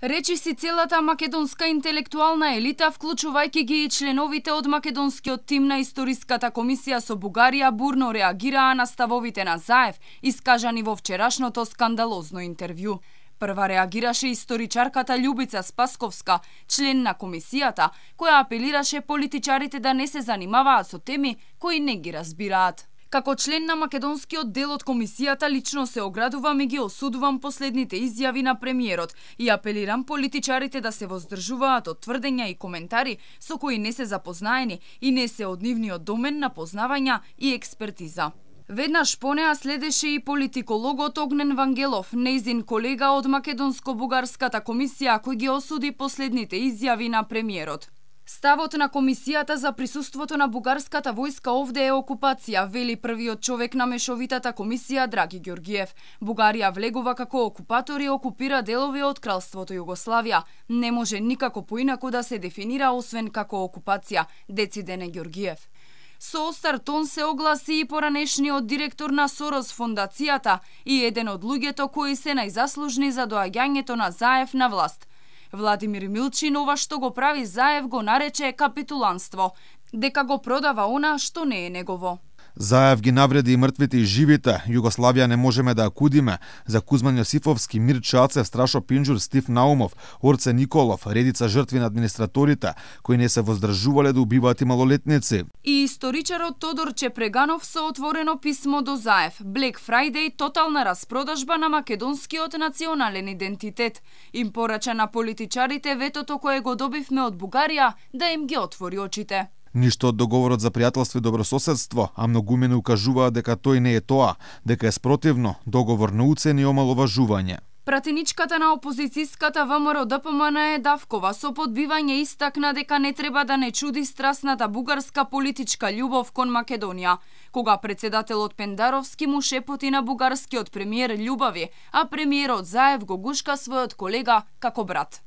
Речи си целата македонска интелектуална елита, вклучувајќи ги и членовите од македонскиот тим на Историската комисија со Бугарија, бурно реагираа на ставовите на Заев, искажани во вчерашното скандалозно интервју. Прва реагираше историчарката Љубица Спасковска, член на комисијата, која апелираше политичарите да не се занимаваат со теми кои не ги разбираат. Како член на македонскиот дел од комисијата лично се оградувам и ги осудувам последните изјави на премиерот и апелирам политичарите да се воздржуваат од тврдења и коментари со кои не се запознаени и не се од нивниот домен на познавања и експертиза. Веднаш по неа следеше и политикологот Огнен Вангелов, нејзин колега од македонско-бугарската комисија, кој ги осуди последните изјави на премиерот. Ставот на комисијата за присуството на бугарската војска овде е окупација, вели првиот човек на мешовитата комисија Драги Ѓоргиев. Бугарија влегува како окупатор и окупира делови од кралството Југославија. Не може никако поинаку да се дефинира освен како окупација, децидене Ѓоргиев. Со остар тон се огласи и поранешниот директор на Сорос фондацијата и еден од луѓето кои се најзаслужни за доаѓањето на Заев на власт. Владимир Милчин ова што го прави Заев го нарече капитуланство, дека го продава она што не е негово. Заев ги навреди и мртвите и живите. Југославија не можеме да ја кудиме. За Кузман Јосифовски, Мир Чацев, Страшо Пинџур, Стив Наумов, Орце Николов, редица жртви на администраторите, кои не се воздржувале да убиваат и малолетници. И историчарот Тодор Чепреганов со отворено писмо до Заев. Black Friday, тотална распродажба на македонскиот национален идентитет. Им порача на политичарите ветото кое го добивме од Бугарија да им ги отвори очите. Ништо од договорот за пријателство и добрососедство, а многумина укажуваат дека тој не е тоа, дека е спротивно, договор на уцени и омаловажување. Пратеничката на опозицијската ВМРО ДПМН Давкова со подбивање истакна дека не треба да не чуди страсната бугарска политичка љубов кон Македонија, кога председателот Пендаровски му шепоти на бугарскиот премиер љубави, а премиерот Заев го гушка својот колега како брат.